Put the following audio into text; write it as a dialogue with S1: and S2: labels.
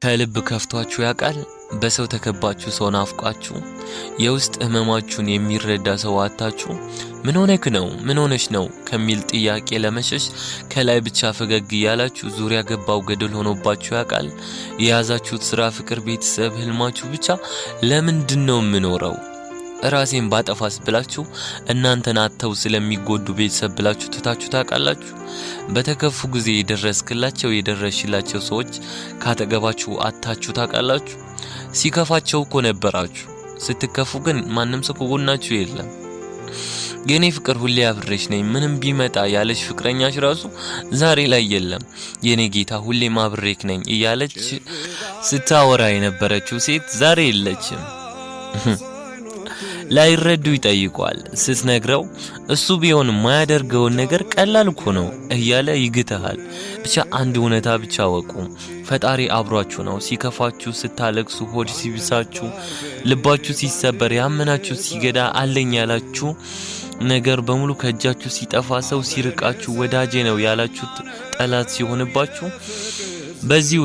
S1: ከልብ ከፍቷችሁ ያውቃል? በሰው ተከባችሁ ሰው ናፍቋችሁ የውስጥ ህመማችሁን የሚረዳ ሰው አታችሁ ምን ሆነክ ነው፣ ምን ሆነሽ ነው ከሚል ጥያቄ ለመሸሽ ከላይ ብቻ ፈገግ እያላችሁ ዙሪያ ገባው ገደል ሆኖባችሁ ያውቃል? የያዛችሁት ስራ፣ ፍቅር፣ ቤተሰብ፣ ህልማችሁ ብቻ ለምንድን ነው የምኖረው፣ ራሴን ባጠፋስ ብላችሁ እናንተን አጥተው ስለሚጎዱ ቤተሰብ ብላችሁ ትታችሁ ታውቃላችሁ? በተከፉ ጊዜ የደረስክላቸው፣ የደረስሽላቸው ሰዎች ካጠገባችሁ አጥታችሁ ታውቃላችሁ? ሲከፋቸው እኮ ነበራችሁ። ስትከፉ ግን ማንም ሰው ከጎናችሁ የለም። የኔ ፍቅር ሁሌ አብሬሽ ነኝ ምንም ቢመጣ ያለች ፍቅረኛሽ ራሱ ዛሬ ላይ የለም። የኔ ጌታ ሁሌም አብሬክ ነኝ እያለች ስታወራ የነበረችው ሴት ዛሬ የለችም። ላይረዱ ይጠይቋል። ስትነግረው እሱ ቢሆን የማያደርገውን ነገር ቀላል እኮ ነው እያለ ይግትሃል። ብቻ አንድ እውነታ ብቻ ወቁ፣ ፈጣሪ አብሯችሁ ነው። ሲከፋችሁ፣ ስታለቅሱ፣ ሆድ ሲብሳችሁ፣ ልባችሁ ሲሰበር፣ ያመናችሁ ሲገዳ፣ አለኝ ያላችሁ ነገር በሙሉ ከእጃችሁ ሲጠፋ፣ ሰው ሲርቃችሁ፣ ወዳጄ ነው ያላችሁት ጠላት ሲሆንባችሁ በዚህ